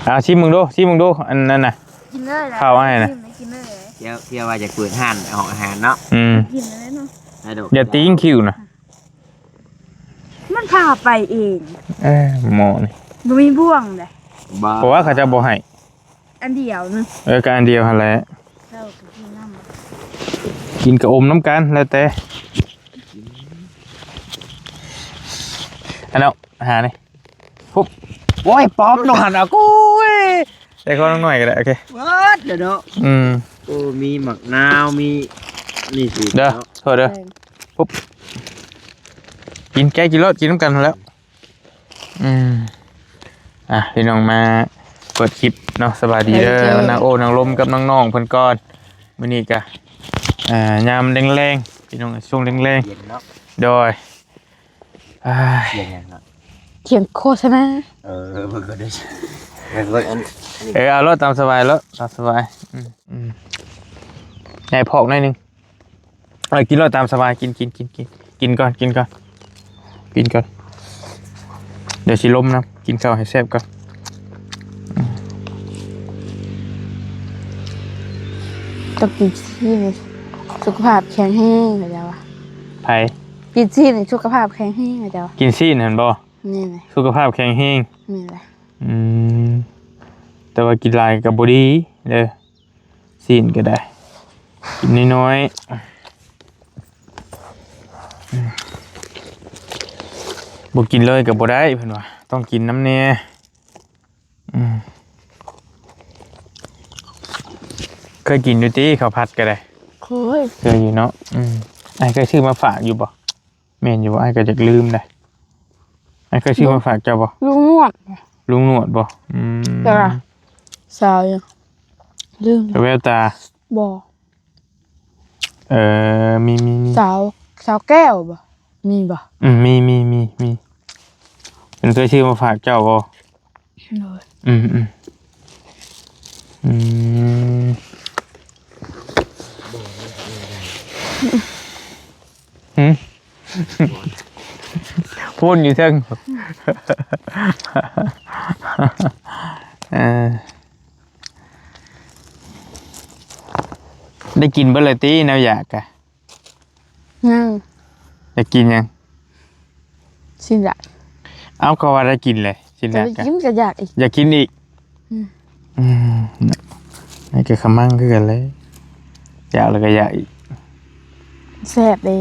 ເອົາ ຊິມເບິ່ງດູ ຊິມເບິ່ງດູ ອັນນັ້ນນະ ກິນເລີຍລະ ເຂົ້າອ້າຍນະ ກິນເລີຍ ທ່ຽວ ທ່ຽວວ່າຈະເປີດຮ້ານ ຫ້ອງອາຫານເນາະ ອືມ ກິນເລີຍເນາະ ໃຫ້ດອກ ຢ່າຕີງຄິວນະ ມັນພາໄປເອງ ເອີ ໝໍນີ້ ບໍ່ມີບ່ວງເດ້ ບໍ່ ເພາະວ່າເຂົາເຈົ້າບໍ່ໃຫ້ ອັນດຽວໜຶ່ງ ເອີ ກໍອັນດຽວຫັ້ນແຫຼະ ເຈົ້າກໍກິນນຳ ກິນກະອົມນຳກັນ ແລ້ວແຕ່ ອັນເນາະ ຫານີ້ ປຸບ ໂອ້ຍ ປອບລົງຫັ້ນ ເອົາ ໂອ້ຍ ໃສ່ຂອງນ້ອງໜ້ອຍກໍໄດ້ ໂອເຄ ເບິດແລ້ວເນາະ ອືມ ໂອ້ ມີໝາກນາວ ມີ ນີ້ຊິ ເດີ ເນາະ ໂທດເດີ ແມ່ນ ປຸບ ກິນ ແກະກິນໂລດ ກິນນຳກັນຫັ້ນແຫຼະ ອືມ ອ່ະ ພີ່ນ້ອງ ມາເປີດຄລິບເນາະ ສະບາຍດີເດີ ເອີ ນັ່ງໂອ້ນັ່ງລົມກັບນ້ອງໆເພິ່ນກ່ອນ ມື້ນີ້ກະ ອ່າ ຍາມແລງໆ ພີ່ນ້ອງ ຊ່ວງແລງໆ ເຢັນເນາະ ໂດຍ ອ່າ ສຽງຫຍັງເນາະ ສຽງໂຄສະນາ ເອີ ເບິ່ງກໍໄດ້ ເບິ່ງອັນ ເອີ ເອົາໂລດ ຕາມສະບາຍໂລດ ຕາມສະບາຍ ອືມ ອືມ ໃຫຍ່ພອກໜ້ອຍໜຶ່ງ ເອີ ກິນໂລດຕາມສະບາຍ ກິນ ກິນ ກິນ ກິນ ກິນກ່ອນ ກິນກ່ອນ ກິນກ່ອນ ດຽວຊິລົມນຳ ກິນເຂົ້າໃຫ້ແຊບກ່ອນ ອືມ ຕ້ອງກິນຊີ້ນ ສຸຂະພາບແຂງແຮງ ເຂົາເຈົ້າວ່າ ໃຜ? ກິນຊີ້ນ ສຸຂະພາບແຂງແຮງ ເຂົາເຈົ້າວ່າ ກິນຊີ້ນຫັ້ນບໍ່? ແມ່ນແຫຼະ ສຸຂະພາບແຂງແຮງ ແມ່ນແຫຼະ ອືມ ແຕ່ວ່າກິນຫຼາຍກໍບໍ່ດີເດີ ຊີ້ນກໍໄດ້ ກິນນ້ອຍໆ ອືມ ບໍ່ກິນເລີຍກໍບໍ່ໄດ້ເພິ່ນວ່າ ຕ້ອງກິນນຳແດ່ ອືມ ເຄີຍກິນຢູ່ຕິ ເຂົ້າຜັດກໍໄດ້ ເຄີຍ ເຄີຍຢູ່ເນາະ ອືມ ອ້າຍເຄີຍຊື້ມາຝາກຢູ່ບໍ່? ແມ່ນຢູ່ບໍ່? ອ້າຍກໍຢາກລືມໄດ໋ ອ້າຍເຄີຍຊື້ມາຝາກເຈົ້າບໍ່? ລຸງໜວດ ລຸງໜວດບໍ່? ອືມ ແຕ່ວ່າສາວຫຍັງ ລືມ ແວວຕາ ບໍ່ ເອີ ມີ ມີ ມີ ສາວ ສາວແກ້ວບໍ່? ມີບໍ່? ອືມ ມີ ມີ ມີ ມີ ເພິ່ນເຄີຍຊື້ມາຝາກເຈົ້າບໍ່? ໂດຍ ອືມ ອືມ ອືມ ຫຶ? ພຸ້ນຢູ່ເທິງ ເອີ ໄດ້ກິນເບິດແລ້ວຕິ ແນວຢາກກະ? ຍັງ ຢາກກິນຫຍັງ? ຊີ້ນດາດ ເອົ້າ ກໍວ່າໄດ້ກິນແຫຼະ ຊີ້ນດາດ ກໍໄດ້ກິນ ກໍຢາກອີກ ຢາກກິນອີກ ອືມ ອືມ ນີ້ກໍຂະມັງຄືກັນແຫຼະ ຢາກແລ້ວກໍຢາກອີກ ແຊບເດ້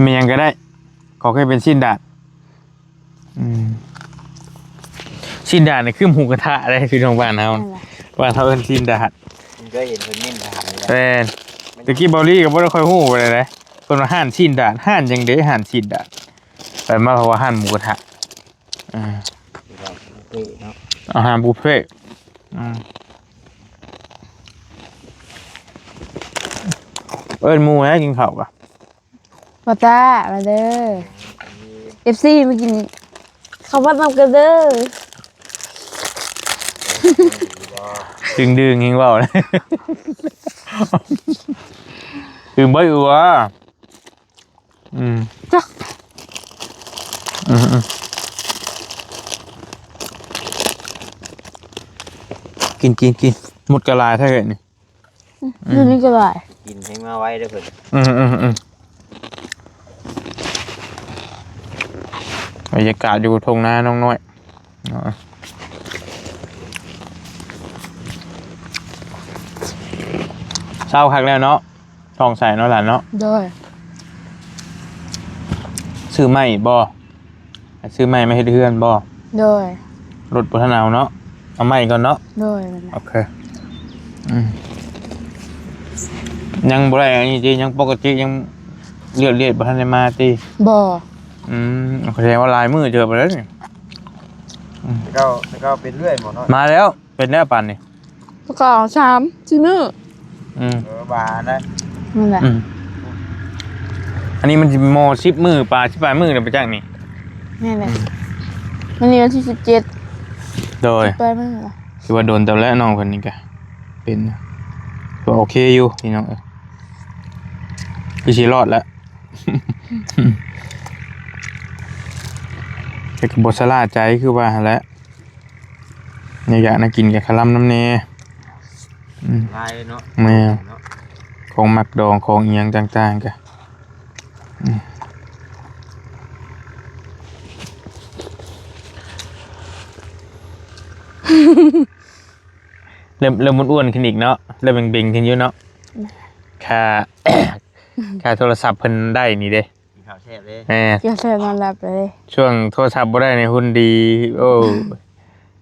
ມີຫຍັງກໍໄດ້ ຂໍແຄ່ເປັນຊີ້ນດາດ. ອືມ ຊີ້ນດາດນີ້ຄືໝູກະທະເດ້ ພີ່ນ້ອງບ້ານເຮົາ ນັ້ນແຫຼະ ບ້ານເຮົາເອີ້ນຊີ້ນດາດ ເຄີຍເຫັນເພິ່ນເນັ້ນທານຢູ່ແລ້ວ ແມ່ນ ແຕ່ກີ້ເບົາລີກໍບໍ່ໄດ້ຄ່ອຍຮູ້ປານໃດເດ້ ເພິ່ນວ່າຮ້ານຊີ້ນດາດ ຮ້ານຫຍັງເດ້ ຮ້ານຊີ້ນດາດ ໄປມາເຂົາວ່າຮ້ານໝູກະທະ ອ່າ ເນາະ ອາຫານບຸບເຟ ອືມ ເອີ້ນໝູ່ແລ້ວກິນເຂົ້າກະ ພໍ່ຕາ ມາເດີ ເອັຟຊີ ມາກິນເຂົ້າຜັດນຳກັນເດີ ດຶງໆ ແຮງເວົ້າ ດຶງເບິດອີກວ່າ ອືມ ຈັກ ອືມໆ ກິນ ກິນ ກິນ ໝົດກະຫຼາຍແທ້ເລີຍນີ້. ອືມ ຢູ່ນີ້ກໍຫຼາຍ ກິນໃຫ້ມາໄວເດີເພິ່ນ ອືມໆໆ ບັນຍາກາດຢູ່ທົ່ງນານ້ອງນ້ອຍ ເຊົ້າຄັກແລ້ວເນາະ ທ້ອງໃສເນາະຫຼານເນາະ ໂດຍ ຊື້ໃໝ່ບໍ່? ຊື້ໄມ້ມາເຮັດເຮືອນບໍ່? ໂດຍ ລົດບໍ່ທັນເອົາເນາະ ເອົາໄມ້ກ່ອນເນາະ ໂດຍ ໂອເຄ ອືມ ຍັງບໍ່ໄດ້ອັນນີ້ຕິ ຍັງປົກກະຕິ ຍັງລຽບໆ ບໍ່ທັນໄດ້ມາຕິ ບໍ່ ອືມ ສະແດງວ່າຫຼາຍມື້ເຕີບແລ້ວນີ້ ອືມ ແຕ່ເກົ່າ ແຕ່ເກົ່າເປັນເລື້ອຍບໍ່ເນາະ ມາແລ້ວ ເປັນແນວປານນີ້ ແລ້ວກໍສາມສີ່ມື້ ອືມ ເອີ ບານນະ ນັ້ນແຫຼະ ອືມ ອັນນີ້ມັນຊິມໍສິບມື້ ປາຍ ສິບປາຍມື້ແລ້ວໄປຈັກນີ້ ແມ່ນແຫຼະ ອືມ ມື້ນີ້ວັນທີສິບເຈັດ ໂດຍ ສິບປາຍມື້ລະ ຖືວ່າດົນເຕີບແລ້ວ ນ້ອງເພິ່ນນີ້ກະເປັນ ກໍໂອເຄຢູ່ພີ່ນ້ອງເອີຍ ຄືຊິລອດແລ້ວ. ແຕ່ກໍບໍ່ຊະລ່າໃຈຄືວ່າຫັ້ນແຫຼະ ແນວຢາກແນວກິນກໍຄະລຳນຳແດ່. ອືມ ຫຼາຍເນາະ ແມ່ນ ເນາະ ຂອງໝາກດອງ ຂອງອີ່ຫຍັງຕ່າງໆ ກໍ ອືມ ເລີ່ມ ເລີ່ມອ້ວນໆ ຂຶ້ນອີກເນາະ ເລີ່ມເບັງໆ ຂຶ້ນຢູ່ເນາະ. ຄ່າ ຄ່າໂທລະສັບເພິ່ນໄດ້ນີ້ເດ້ ກິນເຂົ້າແຊບເດ້ ແມ່ນ ກິນເຂົ້າແຊບນອນຫຼັບເລີຍ. ຊ່ວງໂທລະສັບບໍ່ໄດ້ນີ້ຫຸ່ນດີ ໂອ້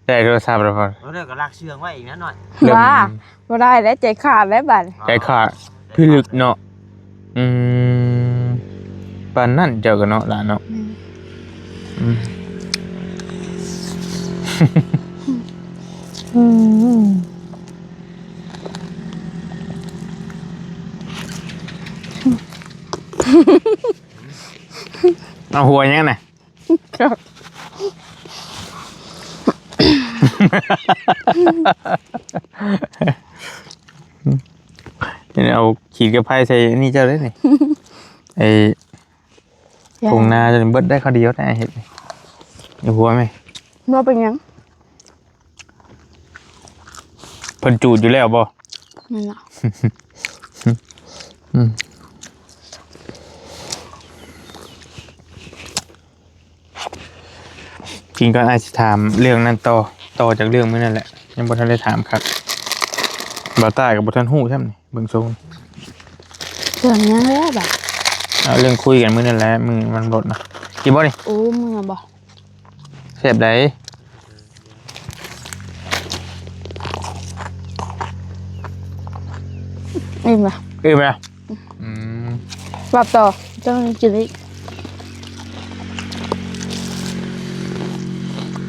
ໄດ້ໂທລະສັບແລ້ວ ເອົາເດີ ກໍລັກເຊື່ອງໄວ້ອີກນະໜ້ອຍ ເລີ່ມ ວ່າ ບໍ່ໄດ້ແລ້ວ ໃຈຂາດແລ້ວບັດ ໃຈຂາດພິລຶກເນາະ. ອືມ ປານນັ້ນເຈົ້າກໍເນາະຫຼານເນາະ. ອືມ ອືມ ອືມ ເອົາຫົວຫຍັງນະ? ເອົາຂີດກັບໄພໃສ່ອັນນີ້ເຈົ້າເດ້ນີ້ ໄອ້ ຢາ ທົ່ງນາເຈົ້ານີ້ເບິດໄດ້ຄາວດຽວໄດ້ເຮັດນີ້ ຢູ່ຫົວແມ່ ບໍ່ເປັນຫຍັງ. ເພິ່ນຈູດຢູ່ແລ້ວບໍ່? ແມ່ນລະ ອືມ ກິນກ່ອນ ອ້າຍຊິຖາມເລື່ອງນັ້ນຕໍ່ ຕໍ່ຈາກເລື່ອງມື້ນັ້ນແຫຼະ ຍັງບໍ່ທັນໄດ້ຖາມຄັກ. ບ່າວຕ້າກໍບໍ່ທັນຮູ້ຊ້ຳນີ້ ເບິ່ງຊົງ ເລື່ອງຫຍັງແລ້ວບາດ ເອົາເລື່ອງຄຸຍກັນມື້ນັ້ນແຫຼະ ມື້ວັນລົດນະ ກິນບໍ່ນີ້? ໂອ້ ເມື່ອຍບໍ່? ແຊບໃດ? ອີ່ມລະ ອີ່ມລະ. ອືມ ວ່າຕໍ່ ເຈົ້າກິນອີກ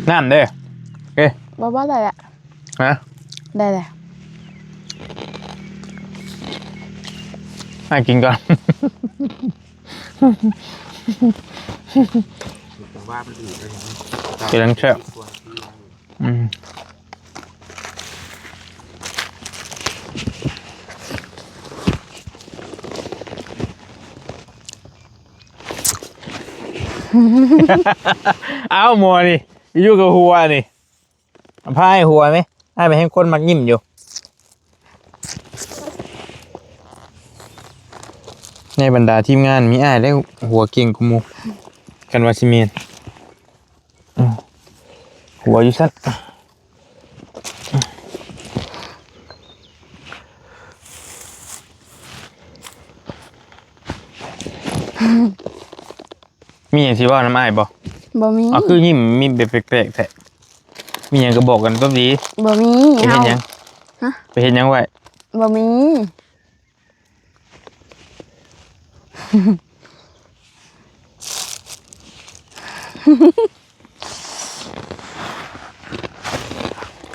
ນ້ຳເດ້. ໂອເຄ ບໍ່ ບໍ່ ໄດ້ລະ ຮະ ໄດ້ລະ ໃຫ້ກິນກ່ອນ. ແຕ່ວ່າມັນດີເດ້ ກຳລັງແຊບ ອືມ ເອົ້າ ໝໍນີ້ ຢູ່ກັບຫົວນີ້ ພາຍຫົວແມ ອ້າຍໄປແຮ່ງຄົນມັກຍິ້ມຢູ່ ໃນບັນດາທີມງານມີອ້າຍໄດ້ຫົວເກັ່ງກວ່າໝູ່ ຄັນວ່າຊິແມ່ນ ອືມ ຫົວຢູ່ຊັ້ນ ມີຫຍັງຊິເວົ້ານຳອ້າຍບໍ່? ບໍ່ມີ. ເອົາ ຄືຍິ້ມມີແບບແປກໆແທ້ ມີຫຍັງກໍບອກກັນຕົບດີ. ບໍ່ມີ. ໄປເຮັດຫຍັງ? ຮະ? ໄປເຮັດຫຍັງໄວ້? ບໍ່ມີ.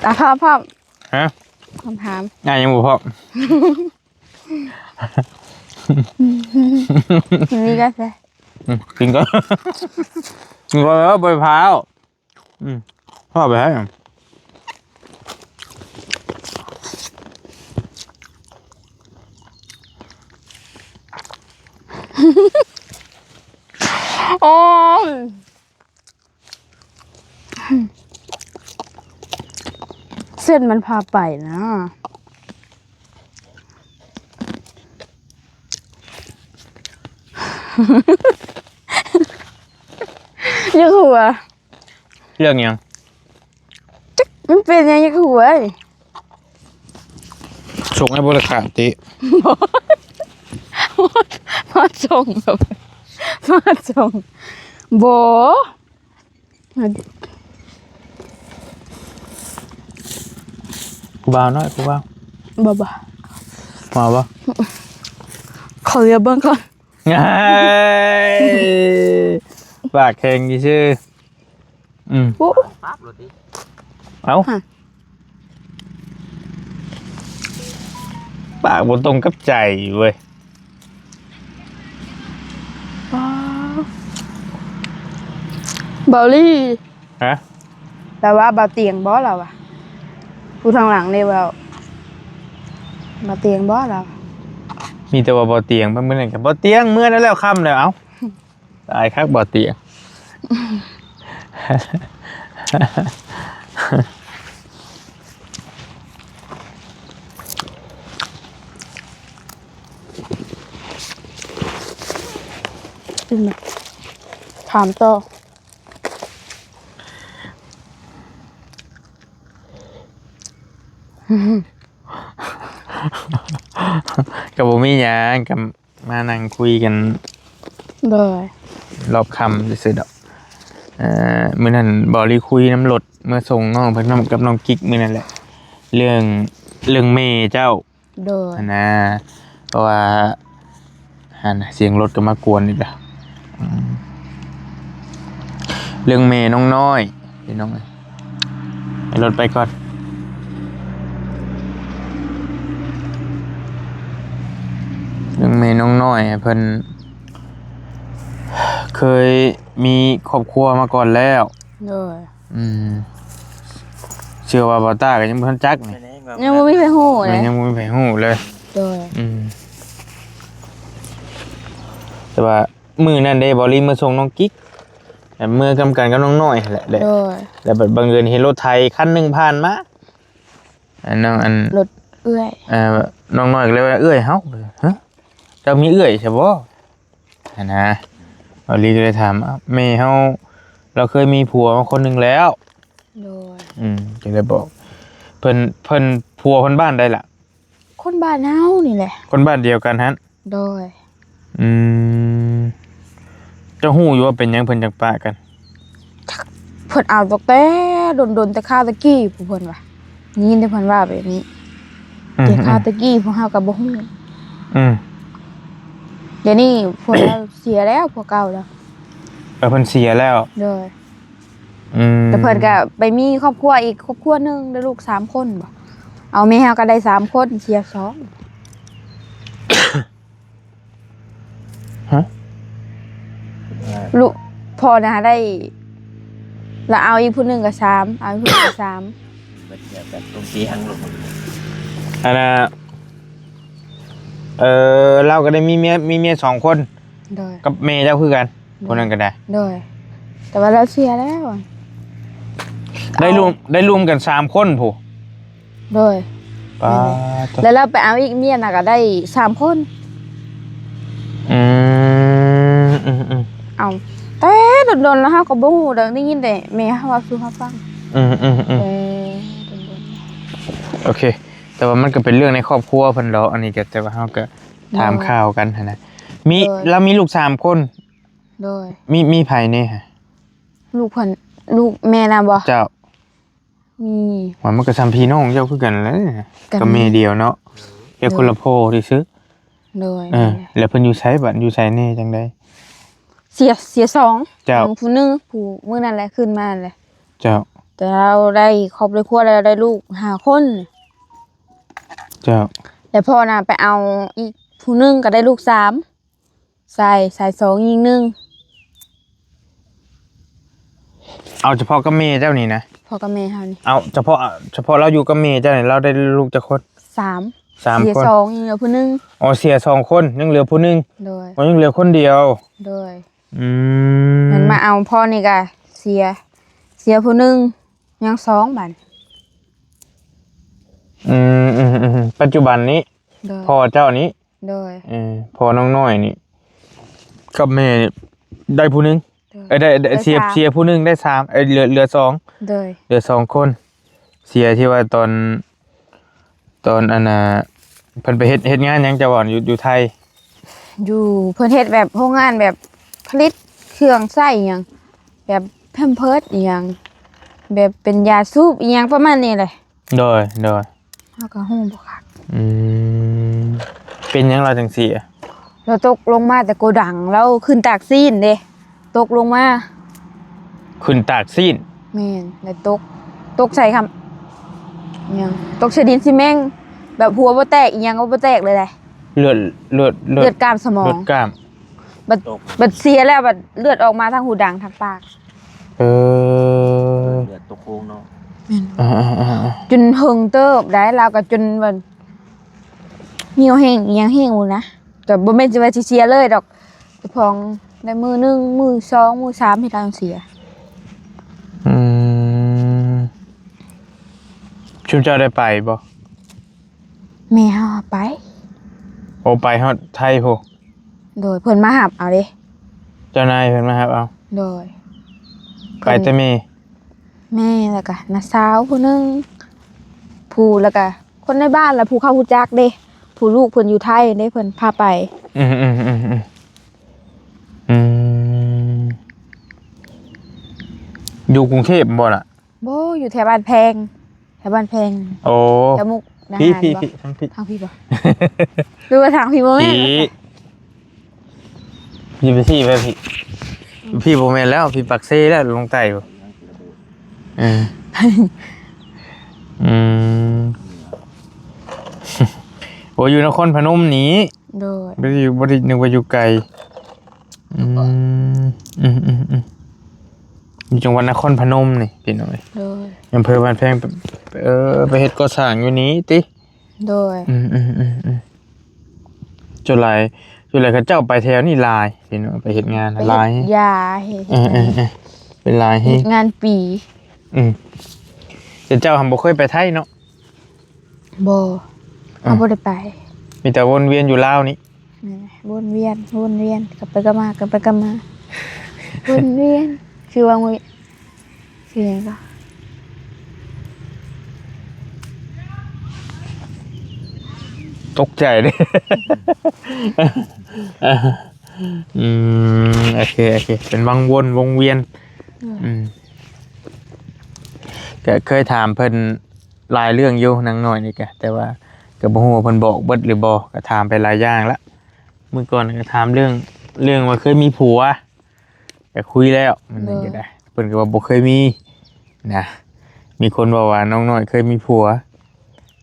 ອ່ະ ພ້ອມ ພ້ອມ. ຮະ? ຄຳຖາມ. ອ້າຍຍັງບໍ່ພ້ອມ. ມີກໍແຊະ ອືມ ກິນກ່ອນ ກິນກ່ອນເດີ ບໍ່ໄດ້ພາວ. ອືມ ພາໄປໃຫ້ ໂອ້ຍ. ເສັ້ນມັນພາໄປນະ ຢ່າຫົວ. ເລື່ອງຫຍັງ? ຈັກມັນເປັນຫຍັງ ຢ່າຫົວ. ສົ່ງໃຫ້ບໍລິການຕິ ບໍ່ ມາສົ່ງ ມາສົ່ງ ບໍ່. ຜູ້ບ່າວນ້ອຍ ຜູ້ບ່າວ ບໍ່ ບໍ່ ມາບໍ່? ຂໍລຽບເບິ່ງກ່ອນ ປາກແຂງຊື່. ອືມ ໂອ້ ປັບໂລດຕິ ເອົ້າ ຮະ ປາກບໍ່ຕົງກັບໃຈເວີຍ. ປາ ເບົາລີ ຮະ? ລາວວ່າເບົາຕຽງບໍ່ ລາວວ່າ ຜູ້ທາງຫຼັງນີ້ເວົ້າ ເບົາຕຽງບໍ່ ລາວ ມີແຕ່ວ່າເບົາຕຽງ ເມື່ອນັ້ນກໍເບົາຕຽງ ເມື່ອນັ້ນແລ້ວ ຄ່ຳແລ້ວ ເອົ້າ. ຕາຍຄັກບໍ່ເຕຍ. ອືມ ຖາມຕໍ່. ກໍບໍ່ມີຫຍັງ ກໍມານັ່ງຄຸຍກັນ ໂດຍ ລອບຄ່ຳຊື່ໆດອກ. ເອີ ມື້ນັ້ນບໍ່ລີຄຸຍນຳລົດ ເມືອສົ່ງນ້ອງເພິ່ນນຳກັບນ້ອງກິກມື້ນັ້ນແຫຼະ ເລື່ອງ ເລື່ອງແມ່ເຈົ້າ ໂດຍ ຫັ້ນນະ ເພາະວ່າ ຫັ້ນນະ ສຽງລົດກໍມາກວນອີກແລ້ວ. ອືມ ເລື່ອງແມ່ນ້ອງນ້ອຍ ພີ່ນ້ອງເອີຍ ໃຫ້ລົດໄປກ່ອນ. ເລື່ອງແມ່ນ້ອງນ້ອຍ ເພິ່ນເຄີຍມີຄອບຄົວມາກ່ອນແລ້ວ ໂດຍ. ອືມ ເຊື່ອວ່າບ່າວຕ້າກໍຍັງບໍ່ທັນຈັກນີ້ ຍັງບໍ່ມີໃຜຮູ້ເດ້ ຍັງບໍ່ມີໃຜຮູ້ເລີຍ ໂດຍ. ອືມ ແຕ່ວ່າມື້ນັ້ນເດ້ ບ່າວລີມາສົ່ງນ້ອງກິກ ແລ້ວເມືອນຳກັນກັບນ້ອງນ້ອຍຫັ້ນແຫຼະ ໂດຍ ແລ້ວບັດບັງເອີນເຫັນລົດໄຖຄັນໜຶ່ງຜ່ານມາ ອັນ ນ້ອງ ອັນ ລົດເອື້ອຍ ເອີ ນ້ອງນ້ອຍກໍເລີຍວ່າ ເອື້ອຍເຮົາ ຮະ ເຈົ້າມີເອື້ອຍຊະບໍ່? ຫັ້ນນະ ບ່າວລີກໍເລີຍຖາມ ອ້າວ ແມ່ເຮົາລາວເຄີຍມີຜົວມາຄົນໜຶ່ງແລ້ວ ໂດຍ. ອືມ ກໍເລີຍບອກ ເພິ່ນ ເພິ່ນ ຜົວເພິ່ນບ້ານໃດລະ? ຄົນບ້ານເຮົານີ້ແຫຼະ ຄົນບ້ານດຽວກັນຫັ້ນ ໂດຍ. ອືມ ເຈົ້າຮູ້ຢູ່ວ່າເປັນຫຍັງເພິ່ນຈັ່ງປະກັນ? ເພິ່ນເອົາຕັ້ງແຕ່ດົນໆ ແຕ່ຄາວແຕ່ກີ້ ຜູ້ເພິ່ນວ່າ ໄດ້ຍິນແຕ່ເພິ່ນວ່າແບບນີ້ ອືມ ແຕ່ຄາວແຕ່ກີ້ພວກເຮົາກໍບໍ່ຮູ້ ອືມ ດຽວນີ້ຜົວລາວເສຍແລ້ວ ຜົວເກົ່າລາວ ເອີ ເພິ່ນເສຍແລ້ວ ໂດຍ. ອືມ ແຕ່ເພິ່ນກໍໄປມີຄອບຄົວອີກຄອບຄົວໜຶ່ງ ໄດ້ລູກສາມຄົນບໍ ເອົາແມ່ເຮົາກໍໄດ້ສາມຄົນ ເສຍສອງ ຮະ ລູກ ພໍ່ນະໄດ້ ລະເອົາອີກຜູ້ໜຶ່ງກໍສາມ ເອົາອີກຜູ້ໜຶ່ງກໍສາມ ເບິດແລ້ວກໍຕົງເຕີຍງລົງ ອັນນ່າ ເອີ ລາວກໍໄດ້ມີເມຍ ມີເມຍສອງຄົນ ໂດຍ ກັບແມ່ເຈົ້າຄືກັນ ໂດຍ ຜູ້ນັ້ນກໍໄດ້ ໂດຍ ແຕ່ວ່າລາວເສຍແລ້ວ ໄດ້ລວມ ເອົາ ໄດ້ລວມກັນສາມຄົນພຸ້ນ ໂດຍ ປາດໂທ້ ແລ້ວລາວໄປເອົາອີກເມຍນະກໍໄດ້ສາມຄົນ ອືມ ອືມໆ ເອົາ ແຕ່ດົນໆ ແລ້ວເຮົາກໍບໍ່ຮູ້ດອກ ໄດ້ຍິນແຕ່ແມ່ເຮົາເວົ້າສູ່ເຮົາຟັງ ອືມໆໆ ແຕ່ດົນໆ ໂອເຄ ແຕ່ວ່າມັນກໍເປັນເລື່ອງໃນຄອບຄົວເພິ່ນດອກ ອັນນີ້ກໍ ແຕ່ວ່າເຮົາກໍຖາມ ໂດຍ ຂ່າວກັນຫັ້ນນະ ມີ ໂດຍ ລາວມີລູກສາມຄົນ ໂດຍ ມີ ມີໃຜແດ່? ລູກເພິ່ນ ລູກແມ່ນະບໍ? ເຈົ້າ ມີ ວ່າມັນກໍສ່ຳພີ່ນ້ອງເຈົ້າຄືກັນແຫຼະ ກັບແມ່ດຽວເນາະ ແຕ່ຄົນລະພໍ່ຊື່ໆ ໂດຍ ເອີ ແລ້ວເພິ່ນຢູ່ໃສບັດ ຢູ່ໃສແດ່ ຈັ່ງໃດ? ເສຍ ເສຍສອງ ເຈົ້າ ຜູ້ໜຶ່ງ ຜູ້ມື້ນັ້ນແຫຼະ ຂຶ້ນມາແຫຼະ ເຈົ້າ ແຕ່ລາວໄດ້ຄອບໄດ້ຄົວ ແລ້ວໄດ້ລູກຫ້າຄົນ ເຈົ້າ ແລ້ວພໍ່ນະໄປເອົາອີກຜູ້ໜຶ່ງ ກໍໄດ້ລູກສາມ ຊາຍ ຊາຍສອງຍິງໜຶ່ງ ເອົາສະເພາະກັບແມ່ເຈົ້ານີ້ນະ ພໍ່ກັບແມ່ເຮົານີ້ ເອົາສະເພາະ ສະເພາະລາວຢູ່ກັບແມ່ເຈົ້ານີ້ ລາວໄດ້ລູກຈັກຄົນ? ສາມ ສາມ ເສຍຄົນ ສອງ ຍັງເຫຼືອຜູ້ໜຶ່ງ ອໍ ເສຍສອງຄົນ ຍັງເຫຼືອຜູ້ໜຶ່ງ ໂດຍ ອໍ ຍັງເຫຼືອຄົນດຽວ ໂດຍ ອືມ ມັນມາເອົາພໍ່ນີ້ກະເສຍ ເສຍຜູ້ໜຶ່ງ ຍັງສອງບາດ ອືມ ອືມ ອືມ ປັດຈຸບັນນີ້ ໂດຍ ພໍ່ເຈົ້ານີ້ ໂດຍ ເອີ ພໍ່ນ້ອງນ້ອຍນີ້ກັບແມ່ນີ້ໄດ້ຜູ້ໜຶ່ງ ໂດຍ ເອີ ໄດ້ ໄດ້ ໄດ້ ເສຍ ສາມ ເສຍຜູ້ໜຶ່ງ ໄດ້ສາມ ເອີ ເຫຼືອ ເຫຼືອສອງ ໂດຍ ເຫຼືອສອງຄົນ ເສຍທີ່ວ່າຕອນ ຕອນອັນນ່າ ເພິ່ນໄປເຮັດ ເຮັດງານຫຍັງເຈົ້າວ່າຢູ່ ຢູ່ໄທ? ຢູ່ ເພິ່ນເຮັດແບບໂຮງງານແບບຜະລິດເຄື່ອງໃຊ້ອີ່ຫຍັງ ແບບແພມເພີດອີ່ຫຍັງ ແບບເປັນຢາສູບອີ່ຫຍັງປະມານນີ້ແຫຼະ. ໂດຍ ໂດຍ ເຮົາກໍຮູ້ບໍ່ຄັກ. ອືມ ເປັນຫຍັງລາວຈັ່ງເສຍ? ລາວຕົກລົງມາແຕ່ໂກດັງ ລາວຂຶ້ນຕາກຊີ້ນເດ້ ຕົກລົງມາ ຂຶ້ນຕາກຊີ້ນ? ແມ່ນ ແລ້ວຕົກ ຕົກໃສ່ຄຳ ຫຍັງ ຕົກໃສ່ດິນຊີເມັງ ແບບຫົວບໍ່ແຕກ ອີ່ຫຍັງກໍບໍ່ແຕກເລີຍເດ້. ເລືອດ ເລືອດ ເລືອດ ເລືອດກ້າມສະໝອງ ເລືອດກ້າມ ບັດ ຕົກ ບັດເສຍແລ້ວ ບັດເລືອດອອກມາທາງຫູດັງ ທາງປາກ. ເອີ ເລືອດຕົກໂຄງເນາະ. ແມ່ນ ອ່າໆໆໆ ຈົນເຫິງເຕີບໄດ໋ ລາວກໍຈົນວ່າ ຫິວແຫ້ງອີ່ຫຍັງແຫ້ງພຸ້ນນະ ກໍບໍ່ແມ່ນຊິວ່າຊິເສຍເລີຍດອກ ສະເພາະໄດ້ມື້ໜຶ່ງ ມື້ສອງ ມື້ສາມ ເຮັດໃຫ້ເສຍ. ອືມ ຊຸມເຈົ້າໄດ້ໄປບໍ່? ແມ່ເຮົາໄປ. ໂອ້ ໄປຮອດໄທພຸ້ນ? ໂດຍ ເພິ່ນມາຮັບເອົາເດ້. ເຈົ້ານາຍເພິ່ນມາຮັບເອົາ? ໂດຍ. ໄປແຕ່ແມ່? ແມ່ ແລ້ວກະນ້າສາວຜູ້ໜຶ່ງ ຜູ້ ແລ້ວກະຄົນໃນບ້ານ ແລ້ວຜູ້ເຂົາຮູ້ຈັກເດ້ ຜູ້ລູກເພິ່ນຢູ່ໄທເດ້ ເພິ່ນພາໄປ. ອືມໆໆໆ ອືມ ຢູ່ກຸງເທບບໍ່ລະ? ບໍ່ ຢູ່ແຖວບ້ານແພງ ແຖວບ້ານແພງ. ໂອ້ ແຖວມຸກດາຫານບໍ່? ທາງພີ້ ທາງພີ້ບໍ່? ຫຼືວ່າທາງພີ້ບໍ່ແມ່ນ? ພີ້ ຢູ່ໄປພີ້ ໄປພີ້ ອືມ ພີ້ບໍ່ແມ່ນແລ້ວ ພີ້ປາກເຊແລ້ວ ລົງໃຕ້ພຸ້ນ. ເອີ ອືມ ໂອ້ ຢູ່ນະຄອນພະນົມນີ້. ໂດຍ. ບໍ່ໄດ້ຢູ່ ບໍ່ໄດ້ ນຶກວ່າຢູ່ໄກ. ອືມ ອືມໆໆ ຢູ່ຈັງຫວັດນະຄອນພະນົມນີ້ພີ່ນ້ອງເອີຍ. ໂດຍ. ອຳເພີບ້ານແພງ ເອີ ໄປເຮັດກໍ່ສ້າງຢູ່ນີ້ຕິ? ໂດຍ. ອືມໆໆໆ ສ່ວນຫຼາຍ ສ່ວນຫຼາຍເຂົາເຈົ້າໄປແຖວນີ້ຫຼາຍພີ່ນ້ອງ ໄປເຮັດງານຫຼາຍ ຢາເຮັດ ເອີໆໆ ເປັນຫຼາຍແຮງ ເຮັດງານປີ. ອືມ ແຕ່ເຈົ້າຫັ້ນບໍ່ເຄີຍໄປໄທເນາະ? ບໍ່ ເຮົາບໍ່ໄດ້ໄປ ມີແຕ່ວົນວຽນຢູ່ລາວນີ້. ແມ່ນ ວົນວຽນ ວົນວຽນ ກັບໄປກັບມາ ກັບໄປກັບມາ ວົນວຽນ ຄືວ່າ ຄືຫຍັງກໍ ຕົກໃຈເດ້. ອືມ ໂອເຄ ໂອເຄ ເປັນວັງວົນວົງວຽນ. ອືມ ອືມ ກະເຄີຍຖາມເພິ່ນ ຫຼາຍເລື່ອງຢູ່ນາງນ້ອຍນີ້ກະ ແຕ່ວ່າກະບໍ່ຮູ້ວ່າເພິ່ນບອກເບິດຫຼືບໍ່ ກະຖາມໄປຫຼາຍຢ່າງລະ. ມື້ກ່ອນກະຖາມເລື່ອງ ເລື່ອງວ່າເຄີຍມີຜົວ ກະຄຸຍແລ້ວ ມັນ ໂດຍ ກະໄດ້ ເພິ່ນກະວ່າບໍ່ເຄີຍມີນະ. ມີຄົນເວົ້າວ່ານ້ອງນ້ອຍເຄີຍມີຜົວ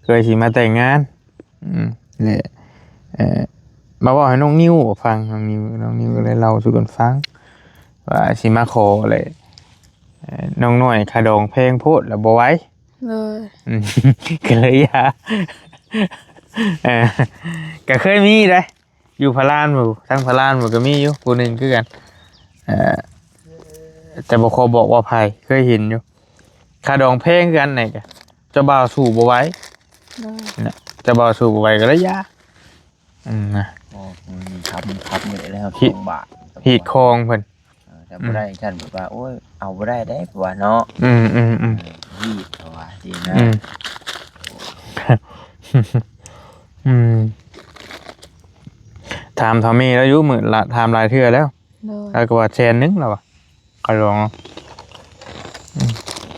ເຄີຍຊິມາແຕ່ງງານ ອືມ ແລະ ເອີ ມາເວົ້າໃຫ້ນ້ອງນິວຟັງ ນ້ອງນິວ ນ້ອງນິວກະເລີຍເລົ່າສູ່ກັນຟັງ ວ່າຊິມາຂໍແຫຼະ ເອີ ນ້ອງນ້ອຍຄ່າດອງແພງໂພດລະບໍ່ໄຫວ. ໂດຍ. ອືມ ກະເລີຍຢ່າ ເອີ ກະເຄີຍມີເດ້ ຢູ່ພະລານພຸ້ນ ທາງພະລານພຸ້ນກະມີຢູ່ຜູ້ໜຶ່ງຄືກັນ ເອີ ແຕ່ບໍ່ຂໍບອກວ່າໃຜ ເຄີຍເຫັນຢູ່ ຄ່າດອງແພງຄືກັນ ນີ້ກະເຈົ້າບ່າວສູ້ບໍ່ໄຫວ. ໂດຍ. ເຈົ້າບ່າວສູ້ບໍ່ໄຫວກະເລີຍຢ່າ. ອືມ ນະ ໂອ້ ມັນຄັບ ມັນຄັບໝົດແລ້ວ ຮີດ ສອງບາດ ຮີດຄອງເພິ່ນ ເອີ ແຕ່ບໍ່ໄດ້ ອືມ ຊັ້ນແບບວ່າ ໂອ້ຍ ເອົາບໍ່ໄດ້ເດ້ ເພິ່ນວ່າເນາະ. ອືມໆໆ ເອີ ຮີດ ເພິ່ນວ່າຊີ້ນະ. ອືມ ອືມ ຖາມເຖົ້າແມ່ລາວຢູ່ ມື້ລະ ຖາມຫຼາຍເທື່ອແລ້ວ. ໂດຍ. ລາວກະວ່າແສນໜຶ່ງລາວວ່າ ຄ່າດອງ. ອືມ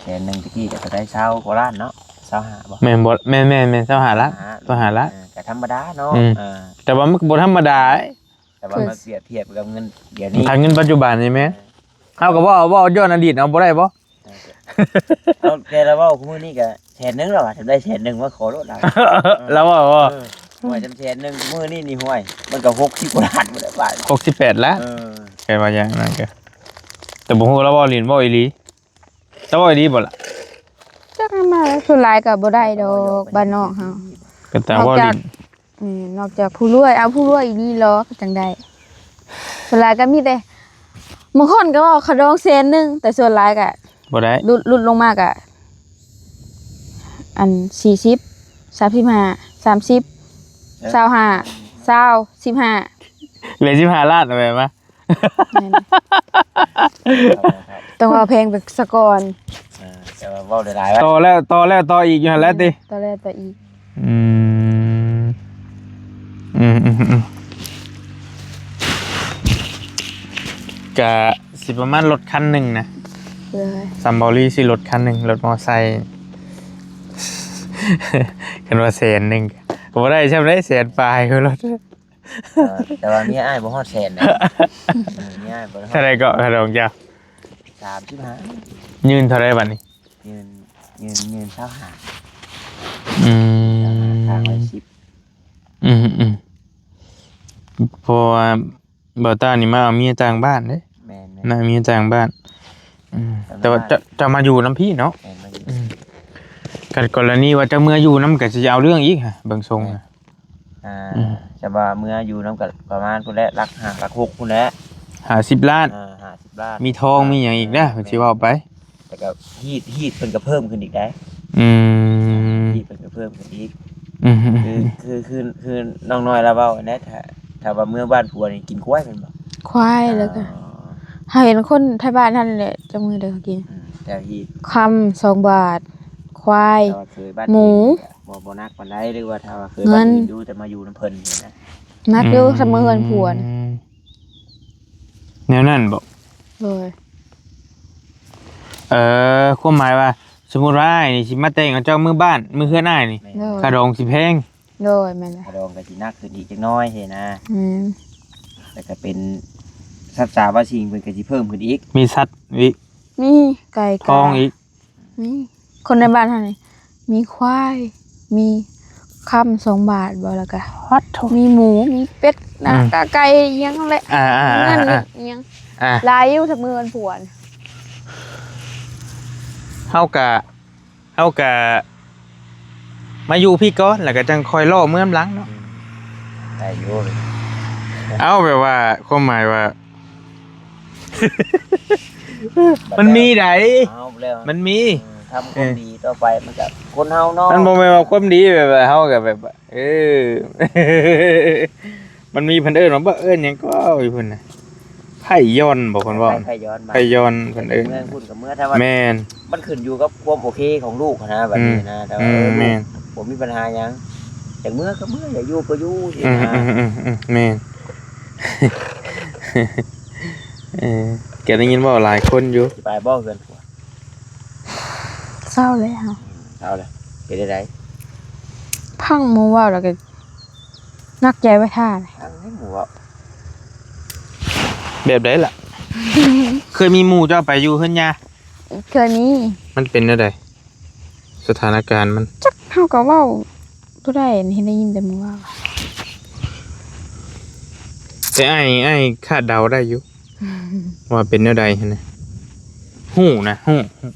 ແສນໜຶ່ງຕະກີ້ກະເທົ່າໃດ ຊາວກວ່າລ້ານເນາະ ຊາວຫ້າບໍ່? ແມ່ນບໍ່? ແມ່ນໆໆ ຊາວຫ້າລ້ານ ຊາວຫ້າລ້ານ. ເອີ ກະທຳມະດາເນາະ. ອືມ ເອີ ແຕ່ວ່າມັນກະບໍ່ທຳມະດາ. ແຕ່ວ່າມາປຽບທຽບກັບເງິນດຽວນີ້ ຖ້າເງິນປັດຈຸບັນນີ້ແມ່ນ ເອີ ເຮົາກະເວົ້າ ເວົ້າຍ້ອນອະດີດເອົາບໍ່ໄດ້ບໍ່? ເອີ ເອົາແຕ່ລາວເວົ້າຄູ່ມື້ນີ້ກະແສນໜຶ່ງແລ້ວວ່າ ຖ້າໄດ້ແສນໜຶ່ງມາຂໍໂລດລາວ. ລາວເວົ້າບໍ່? ເອີ ວ່າຈຳແສນໜຶ່ງ ມື້ນີ້ນີ້ ຫ້ວຍ ມັນກະຫົກສິບກວ່າລ້ານໝົດແລ້ວບາດ ຫົກສິບແປດລ້ານ. ເອີ ແຕ່ວ່າຢ່າງນັ້ນກະ ແຕ່ບໍ່ຮູ້ລາວເວົ້າຫຼິ້ນເວົ້າອີ່ຫຼີ. ເຈົ້າເວົ້າອີ່ຫຼີບໍ່ລະ? ຈັກນຳມາ ສ່ວນຫຼາຍກະບໍ່ໄດ້ດອກ ບ້ານນອກເຮົາ ກະແຕ່ເວົ້າຫຼິ້ນ. ອືມ ນອກຈາກຜູ້ລວຍ ເອົາຜູ້ລວຍອີ່ຫຼີຫຼໍ ກະຈັ່ງໄດ້. ສ່ວນຫຼາຍກະມີແຕ່ ບາງຄົນກະເວົ້າຄ່າດອງແສນໜຶ່ງ ແຕ່ສ່ວນຫຼາຍກະບໍ່ໄດ້ ຫຼຸດ ຫຼຸດລົງມາກະ ອັນ ສີ່ສິບ ສາມສິບຫ້າ ສາມສິບ ເອີ ຊາວຫ້າ ຊາວ ສິບຫ້າ ເຫຼືອສິບຫ້າລ້ານ ເອົາແບບວ່າ ແມ່ນ ຕ້ອງເວົ້າແພງໄປສະກ່ອນ. ເອີ ແຕ່ວ່າເວົ້າຫຼາຍໆ ຕໍ່ແລ້ວຕໍ່ແລ້ວຕໍ່ອີກຢູ່ຫັ້ນແຫຼະຕິ. ຕໍ່ແລ້ວຕໍ່ອີກ. ອືມ ອືມໆ ກະຊິປະມານລົດຄັນໜຶ່ງນະ. ໂດຍ. ຊຳເບົາລີຊິລົດຄັນໜຶ່ງ ລົດມໍໄຊ ຄັນວ່າແສນໜຶ່ງກະບໍ່ໄດ້ຊ່ຳໃດ ແສນປາຍພຸ້ນລົດ. ເອີ ແຕ່ວ່າເມຍອ້າຍບໍ່ຮອດແສນນະ. ເອີ ເມຍອ້າຍບໍ່ຮອດ. ເທົ່າໃດເກາະ ຄ່າດອງເຈົ້າ? ສາມສິບຫ້າ. ຍື່ນເທົ່າໃດບາດນີ້? ຍື່ນ ຍື່ນ ຍື່ນຊາວຫ້າ. ອືມ ຊາວຫ້າ ຄ່າຮ້ອຍສິບ. ອືມໆ ເພາະວ່າບ່າວຕ້ານີ້ມາເອົາເມຍຕ່າງບ້ານເດ້. ແມ່ນໆ ນະ ເມຍຕ່າງບ້ານ. ອືມ ແຕ່ວ່າເຈົ້າ ເຈົ້າມາຢູ່ນຳພີ້ເນາະ. ແມ່ນ ມາຢູ່. ອືມ ຄັນກໍລະນີວ່າເຈົ້າເມືອຢູ່ນຳ ກະຊິເອົາເລື່ອງອີກຫະ ເບິ່ງຊົງ. ແມ່ນ. ອ່າ ອືມ ຈະວ່າເມືອຢູ່ນຳກະປະມານພຸ້ນແຫຼະ ຫຼັກຫ້າ ຫຼັກຫົກພຸ້ນແຫຼະ. ຫ້າສິບລ້ານ. ເອີ ຫ້າສິບລ້ານ ມີທອງມີຫຍັງອີກນະ ເພິ່ນຊິເວົ້າໄປ. ແລ້ວກໍຮີດ ຮີດເພິ່ນກໍເພີ່ມຂຶ້ນອີກໄດ໋. ອືມ ຮີດເພິ່ນກໍເພີ່ມຂຶ້ນອີກ. ອືມ ຄື ຄື ຄື ຄືນ້ອງນ້ອຍລາວເວົ້າຫັ້ນແຫຼະ ຖ້າ ຖ້າວ່າເມືອບ້ານຜົວນີ້ກິນຄວາຍແມ່ນບໍ່? ຄວາຍ ແລ້ວກໍ ອໍ ເຮົາເຫັນຄົນໄທບ້ານຫັ້ນແຫຼະ ຈັກມື້ເດີເຮົາກິນ. ອືມ ແຕ່ຮີດ ຄຳສອງບາດ ຄວາຍ ແຕ່ວ່າເຄີຍບ້ານ ໝູ ບໍ່ ບໍ່ໜັກປານໃດ ຫຼືວ່າຖ້າວ່າເຄີຍ ເງິນ ບ້ານອື່ນຢູ່ ແຕ່ມາຢູ່ນຳເພິ່ນນີ້ນະ ໜັກຢູ່ ອືມ ຊຳເໝືອນເຮືອນຜົວນະ. ແນວນັ້ນບໍ? ໂດຍ. ເອີ ຄວາມໝາຍວ່າ ສົມມຸດວ່າອ້າຍນີ້ຊິມາແຕ່ງເອົາເຈົ້າເມືອບ້ານ ເມືອເຮືອນອ້າຍນີ້ ແມ່ນ ໂດຍ ຄ່າດອງຊິແພງ. ໂດຍ ແມ່ນແຫຼະ ຄ່າດອງກໍຊິໜັກຂຶ້ນອີກຈັກໜ້ອຍຫັ້ນນະ. ອືມ ແລ້ວກໍເປັນສັດສາວາສິ່ງ ເພິ່ນກໍຊິເພີ່ມຂຶ້ນອີກ. ມີສັດອີກ? ມີ ໄກ່ ທອງອີກ? ມີ ຄົນໃນບ້ານເຮົານີ້ ມີຄວາຍ ມີຄຳສອງບາດບໍ ແລ້ວກະ ປັດໂທ້ ມີໝູ ມີເປັດ ອືມ ນາ ກະໄກ່ ອີ່ຫຍັງແຫຼະ ອ່າໆໆໆ ນັ້ນອີກ ອີ່ຫຍັງ ອ່າ ຫຼາຍຢູ່ ຊຳເໝືອນຜົວນະ. ເຮົາກະ ເຮົາກະມາຢູ່ພີ້ກ່ອນ ແລ້ວກະຈັ່ງຄ່ອຍເລາະເມືອນຳຫຼັງເນາະ. ອືມ ໄດ້ຢູ່. ເອົາ ແບບວ່າ ຄວາມໝາຍວ່າ ມັນມີໃດ໋ ເອົາແລ້ວ ມັນມີ ເອີ ທຳຄວາມ ເອີ ດີຕໍ່ໄປ ມັນກະຄົນເຮົາເນາະ ມັນບໍ່ແມ່ນວ່າຄວາມດີແບບວ່າເຮົາກະແບບວ່າ ເອີ ມັນມີ ເພິ່ນເອີ້ນວ່າ ບໍ່ ເອີ້ນຫຍັງກໍຢູ່ພຸ້ນນະ ໄພຢອນບໍ ເພິ່ນເວົ້າ ໄພ ໄພຢອນ ໄພຢອນເພິ່ນເອີ້ນ ເມືອງພຸ້ນກໍເມືອ ຖ້າວ່າ ແມ່ນ ມັນຂຶ້ນຢູ່ກັບຄວາມໂອເຄຂອງລູກຫັ້ນນະ ບັດນີ້ນະ ອືມ ແຕ່ວ່າ ອືມ ເອີ ແມ່ນ ລູກບໍ່ມີບັນຫາຫຍັງ ຢາກເມືອກໍເມືອ ຢາກຢູ່ກໍຢູ່ ອືມ ຊິນະ ອືມ ອືມ ອືມ ແມ່ນ ເອີ ກໍໄດ້ຍິນເວົ້າຫຼາຍຄົນຢູ່. ຊິໄປບໍ່ເຮືອນຜົວ? ເຊົາແລ້ວ ເຊົາແລ້ວ. ເປັນຈັ່ງໃດ? ຟັງໝູ່ເວົ້າແລ້ວກໍໜັກໃຈໄວ້ທ່າ. ຟັງໃຫ້ໝູ່ເວົ້າ. ແບບໃດລະ? ເຄີຍມີໝູ່ເຈົ້າໄປຢູ່ເຮືອນຍ່າ? ເຄີຍມີ. ມັນເປັນແນວໃດ? ສະຖານະການມັນ ຈັກ ເຮົາກໍເວົ້າບໍ່ໄດ້ ເຫັນໄດ້ຍິນແຕ່ໝູ່ເວົ້າ. ແຕ່ອ້າຍ ອ້າຍຄາດເດົາໄດ້ຢູ່ ວ່າເປັນແນວໃດຫັ້ນນະ ຮູ້ນະ ຮູ້ ຮູ້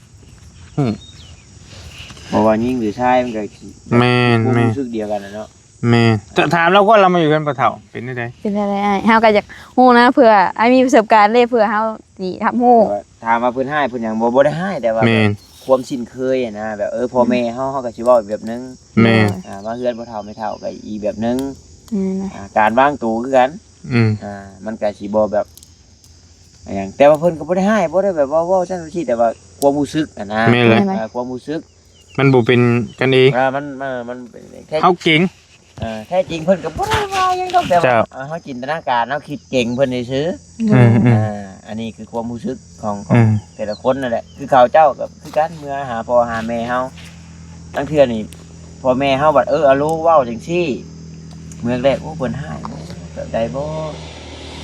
ຮູ້ ບໍ່ວ່າຍິງຫຼືຊາຍ ມັນກໍ ແມ່ນ ຄວາມ ແມ່ນ ຮູ້ສຶກດຽວກັນນະເນາະ. ແມ່ນ ຖ- ຖາມລາວກ່ອນ ລາວມາຢູ່ເຮືອນພໍ່ເຖົ້າເປັນແນວໃດ? ເປັນແນວໃດອ້າຍ? ເຮົາກໍຢາກຮູ້ນະ ເພື່ອອ້າຍມີປະສົບການເດ້ ເພື່ອເຮົາຊິຮັບຮູ້. ຖາມວ່າເພິ່ນຮ້າຍເພິ່ນຫຍັງ ບໍ່ ບໍ່ໄດ້ຮ້າຍ ແຕ່ວ່າ ແມ່ນ ແບບຄວາມຊິນເຄີຍຫັ້ນນະ ແບບ ເອີ ພໍ່ແມ່ເຮົາ ເຮົາກໍຊິເວົ້າອີກແບບໜຶ່ງ. ແມ່ນ ອ່າ ມາເຮືອນພໍ່ເຖົ້າແມ່ເຖົ້າກໍອີກແບບໜຶ່ງ. ແມ່ນ ອ່າ ການວາງໂຕຄືກັນ. ອືມ ອ່າ ມັນກໍຊິບໍ່ແບບ ຫຍັງ ແຕ່ວ່າເພິ່ນກໍບໍ່ໄດ້ຮ້າຍ ບໍ່ໄດ້ແບບວ່າເວົ້າຊັ້ນວ່າຊີ້ ແຕ່ວ່າຄວາມຮູ້ສຶກຫັ້ນນະ. ແມ່ນແຫຼະ ແມ່ນແຫຼະ ເອີ ຄວາມຮູ້ສຶກ ມັນບໍ່ເປັນກັນເອງ. ເອີ ມັນ ມັນ ມັນເປັນ ເຮົາເກັ່ງ. ເອີ ແທ້ຈິງເພິ່ນກໍບໍ່ໄດ້ວ່າຫຍັງດອກ ແຕ່ວ່າ ເຈົ້າ ເອີ ເຮົາຈິນຕະນາການ ເຮົາຄິດເກັ່ງເພິ່ນຊື່ໆ. ອືມໆ ອ່າ ອັນນີ້ຄືຄວາມຮູ້ສຶກຂອງ ຂອງ ອືມ ແຕ່ລະຄົນນັ້ນແຫຼະ. ຄືເຂົາເຈົ້າກໍຄືກັນ ເມືອຫາພໍ່ຫາແມ່ເຮົາ ລາງເທື່ອນີ້ ພໍ່ແມ່ເຮົາບັດ ເອີ ອາໂລເວົ້າຈັ່ງຊີ້ ເມືອແລກ ໂອ້ ເພິ່ນຮ້າຍບໍ່ ແບບໃດບໍ່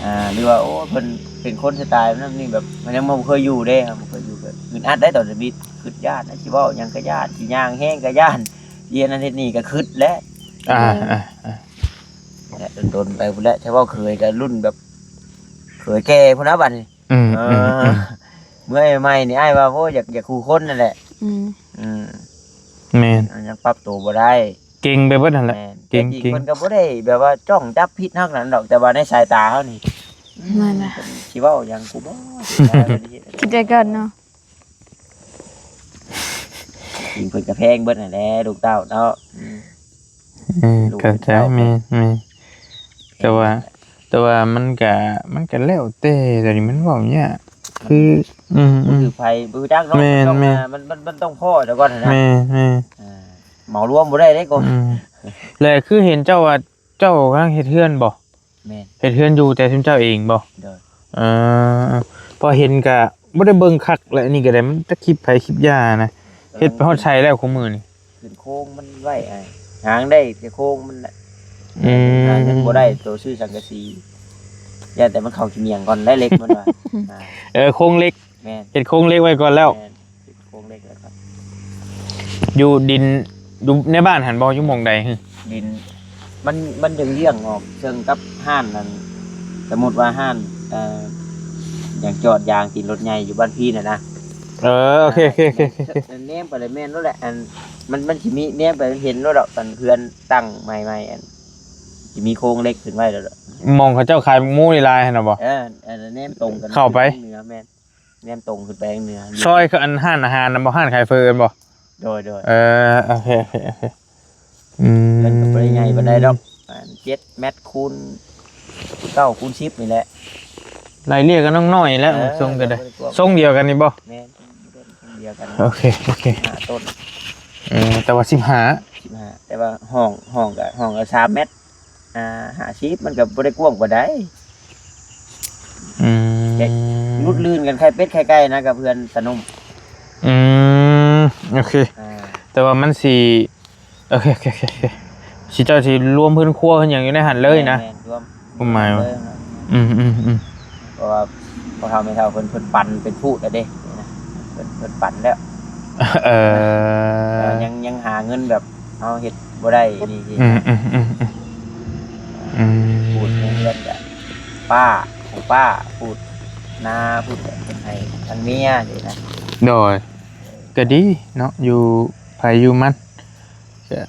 ອ່າ ຫຼືວ່າ ໂອ້ ເພິ່ນເປັນຄົນສະໄຕແນວນັ້ນແນວນີ້ ແບບມັນຍັງບໍ່ເຄີຍຢູ່ເດ້ ບໍ່ເຄີຍຢູ່ ກໍອຶດອັດໄດ໋ ຕອນທຳອິດ ຄຶດຢ້ານ ຊິເວົ້າຫຍັງກໍຢ້ານ ຊິຍ່າງແຮງກໍຢ້ານ ຊິເຮັດນັ້ນເຮັດນີ້ກໍຄຶດແຫຼະ. ອ່າ ອ່າ ອ່າ ແລະ ດົນໆໄປພຸ້ນແຫຼະ ຖ້າເວົ້າເຂີຍກໍລຸ້ນແບບເຂີຍແກ່ພຸ້ນນະບັດນີ້. ອືມ ເອີ ອືມ ອືມ ເມື່ອໃໝ່ໆນີ້ ອ້າຍວ່າ ໂອ້ ຢາກ ຢາກຄູ່ຄົນນັ້ນແຫຼະ. ອືມ ອືມ ແມ່ນ ຍັງປັບໂຕບໍ່ໄດ້ ເກັ່ງໄປເບິດຫັ້ນແຫຼະ. ແມ່ນ ເກັ່ງ ແຕ່ຈິງ ເກັ່ງ ເພິ່ນກໍບໍ່ໄດ້ແບບວ່າຈ້ອງຈັບຜິດເຮົາຂະໜາດນັ້ນດອກ ແຕ່ວ່າໃນສາຍຕາເຮົານີ້ ແມ່ນລະ ເພິ່ນຊິເວົ້າຫຍັງກູບໍ່ ຄິດໄດ້ກ່ອນເນາະ. ຈິງເພິ່ນກໍແພງເບິດຫັ້ນແຫຼະ ລູກເຕົ້າເນາະ. ອືມ ເອີ ເຂົ້າໃຈ ແມ່ນ ແມ່ນ ແຕ່ວ່າ ແຕ່ວ່າມັນກະ ມັນກະແລ້ວແຕ່ ດຽວນີ້ມັນເວົ້າຍາກ ຄື ອືມ ບໍ່ຖືກໃຜ ບໍ່ຮູ້ຈັກເນາະ. ແມ່ນ ມັນຕ້ອງ ແມ່ນ ມັນ ມັນ ມັນຕ້ອງພໍ້ເຈົ້າກ່ອນຫັ້ນນະ. ແມ່ນ ແມ່ນ ອ່າ ເໝົາລວມບໍ່ໄດ້ເດ້ ອືມ ແລະ ຄືເຫັນເຈົ້າວ່າ ເຈົ້າກຳລັງເຮັດເຮືອນບໍ່? ແມ່ນ ເຮັດເຮືອນຢູ່ແຕ່ຊຸມເຈົ້າເອງບໍ່? ໂດຍ. ເອີ ພໍເຫັນກະບໍ່ໄດ້ເບິ່ງຄັກແຫຼະ ອັນນີ້ກະໄດ້ ມັນຈັກຄລິບໃຜຄລິບຢານະ. ເຮັດໄປຮອດໃສແລ້ວຄູ່ມື້ນີ້? ຂຶ້ນໂຄງມັນໄວ້ ອ້າຍ ຫາງໄດ້ແຕ່ໂຄງມັນແຫຼະ. ອືມ ຫາເງິນບໍ່ໄດ້ໂຕຊື້ສັງກະສີ ຢ້ານແຕ່ມັນເຂົ້າຂີ້ໝ້ຽງກ່ອນໄດ້ເຫຼັກມັນວ່າ. ອ່າ ເອີ ໂຄງເຫຼັກ. ແມ່ນ ເຮັດໂຄງເຫຼັກໄວ້ກ່ອນແລ້ວ. ແມ່ນ ເຮັດໂຄງເຫຼັກໄວ້ກ່ອນ. ຢູ່ດິນ ຢູ່ໃນບ້ານຫັ້ນບໍ່? ຢູ່ໝ່ອງໃດ? ດິນ ມັນ ມັນຈະລ້ຽງອອກເຊິ່ງກັບຮ້ານນັ້ນ ສົມມຸດວ່າຮ້ານ ເອີ ຫຍັງຈອດຢາງຕີນລົດໃຫຍ່ຢູ່ບ້ານພີ້ຫັ້ນນະ. ເອີ ໂອເຄ ໂອເຄ ໂອເຄ ແນມໄປແລ້ວແມ່ນໂລດແຫຼະ ອັນ ມັນ ມັນຊິມີແນມໄປເຫັນໂລດດອກ ອັນເຮືອນຕັ້ງໃໝ່ໆ ອັນ ຊິມີໂຄງເຫຼັກຂຶ້ນໄວ້ໂລດດອກ ໝ່ອງເຂົາເຈົ້າຂາຍໝາກໂມຫຼາຍໆຫັ້ນນະບໍ່? ເອີ ອັນແນມຕົງກັນ ເຂົ້າໄປເໜືອ. ແມ່ນ ແນມຕົງຂຶ້ນໄປທາງເໜືອ ຊອຍ ອັນຮ້ານອາຫານນະບໍ່? ຮ້ານຂາຍເຝີແມ່ນບໍ່? ໂດຍໆ ເອີ ໂອເຄ ໂອເຄ ໂອເຄ ອືມ ເພິ່ນກໍບໍ່ໄດ້ໃຫຍ່ປານໃດດອກ ປະມານເຈັດແມັດຄູນເກົ້າຄູນສິບນີ້ແຫຼະ ໄລ່ເລຍກັບນ້ອງນ້ອຍແລ້ວ ເອີ ຊົງກໍໄດ້ ຊົງດຽວກັນນີ້ບໍ່? ແມ່ນ ຊົງດຽວກັນ ໂອເຄ ໂອເຄ ຫ້າຕົ້ນ ເອີ ແຕ່ວ່າສິບຫ້າ ສິບຫ້າ ແຕ່ວ່າຫ້ອງ ຫ້ອງກໍ ຫ້ອງກໍສາມແມັດ ອ່າ ຫ້າສິບ ມັນກໍບໍ່ໄດ້ກວ້າງປານໃດ ອືມ ແຕ່ຫຼຸດລື່ນກັນໄຂ່ເປັດໄຂ່ໄກ່ນະ ກັບເຮືອນຕາໜຸ່ມ ອືມ ໂອເຄ ອ່າ ແຕ່ວ່າມັນຊິ ໂອເຄ ໂອເຄ ໂອເຄ ໂອເຄ ຊິ ເຈົ້າຊິລວມເຮືອນຄົວເຮືອນຫຍັງຢູ່ໃນຫັ້ນເລີຍນະ ແມ່ນໆ ລວມ ຄວາມໝາຍວ່າ ເລີຍນະ ອືມໆໆ ເພາະວ່າພໍ່ເຖົ້າແມ່ເຖົ້າເພິ່ນ ເພິ່ນປັນເປັນພູດແລ້ວເດ້ ເພິ່ນ ເພິ່ນປັນແລ້ວ ເອີ ແຕ່ວ່າຍັງ ຍັງຫາເງິນແບບເຮົາເຮັດບໍ່ໄດ້ນີ້ ອືມໆໆໆ ອືມ ພູດໃນເຮືອນກະປ້າ ຂອງປ້າ ພູດນາ ພູດເພິ່ນໃຫ້ທາງເມຍນີ້ນະ ໂດຍ ກໍດີເນາະ ຢູ່ໃຜຢູ່ມັນ ກໍ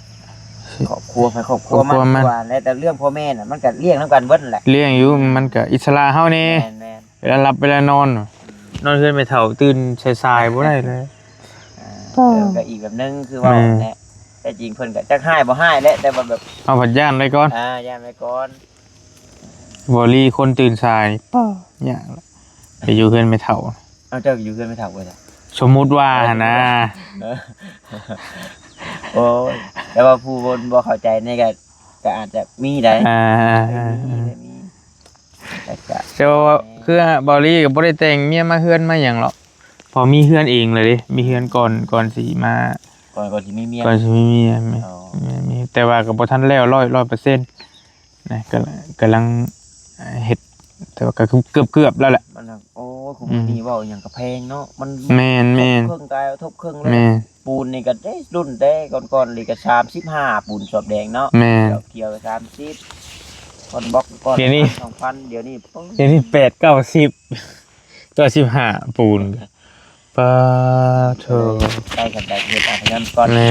ຄອບຄົວໃຜຄອບຄົວມັນ ຄອບຄົວມັນ ວ່າແລ້ວ ແຕ່ເລື່ອງພໍ່ແມ່ນະ ມັນກໍລ້ຽງນຳກັນເບິດແຫຼະ ລ້ຽງຢູ່ ມັນກໍອິດສະຫຼະເຮົາແດ່ ແມ່ນໆ ເວລາຫຼັບເວລານອນ ນອນເຮືອນແມ່ເຖົ້າຕື່ນສາຍໆບໍ່ໄດ້ເລີຍ ອ່າ ເອີ ກໍອີກແບບໜຶ່ງ ຄືເວົ້າ ແມ່ນ ແຫຼະ ແຕ່ຈິງເພິ່ນກໍຈັກຮ້າຍບໍ່ຮ້າຍແຫຼະ ແຕ່ວ່າແບບ ເຮົາພັດຢ້ານໄວ້ກ່ອນ ອ່າ ຢ້ານໄວ້ກ່ອນ ບໍ່ລີຄົນຕື່ນສາຍ ປ້າ ຍາກລະ ໄປຢູ່ເຮືອນແມ່ເຖົ້າ ເອົາ ເຈົ້າຢູ່ເຮືອນແມ່ເຖົ້າບໍ່ລະ? ສົມມຸດວ່າຫັ້ນນະ ເອີ ໂອ້ຍ ແຕ່ວ່າຜູ້ຄົນບໍ່ເຂົ້າໃຈນີ້ກໍ ກໍອາດຈະມີໄດ໋ ອ່າ ເອີ ມີ ມີ ແຕ່ວ່າ ແຕ່ວ່າ ເອີ ຄືເບົາລີກໍບໍ່ໄດ້ແຕ່ງເມຍມາເຮືອນມາຫຍັງຫຼອກ ເພາະມີເຮືອນເອງເລີຍເດ້ ມີເຮືອນກ່ອນ ກ່ອນຊິມາ ກ່ອນ ກ່ອນຊິມີເມຍ ກ່ອນຊິມີເມຍ ແມ່ນ ອໍ ແມ່ນ ແມ່ນ ແຕ່ວ່າກໍບໍ່ທັນແລ້ວຮ້ອຍ ຮ້ອຍເປີເຊັນ ນະ ກຳ ກຳລັງເຮັດ ແຕ່ວ່າກໍເກືອບໆແລ້ວແຫຼະ ມັນ ໂອ້ຍ ຄຸມື້ນີ້ ອືມ ເວົ້າອີ່ຫຍັງກໍແພງເນາະ ມັນ ແມ່ນໆ ທົບເຄິ່ງ ກາຍທົບເຄິ່ງເລີຍ ແມ່ນ ປູນນີ້ກໍເດ້ລຸ້ນແຕ່ກ່ອນໆ ນີ້ກໍສາມສິບຫ້າ ປູນສອບແດງເນາະ ແມ່ນ ດອກທຽວກໍສາມສິບ ຄອນບລັອກກ່ອນ ດຽວນີ້ ສອງພັນ ດຽວນີ້ ດຽວນີ້ແປດ ເກົ້າສິບ ເກົ້າສິບຫ້າ ປູນ ປາໂທ ໃກ້ກັນໄດ້ເຮັດອາພະຍອນກ່ອນ ແມ່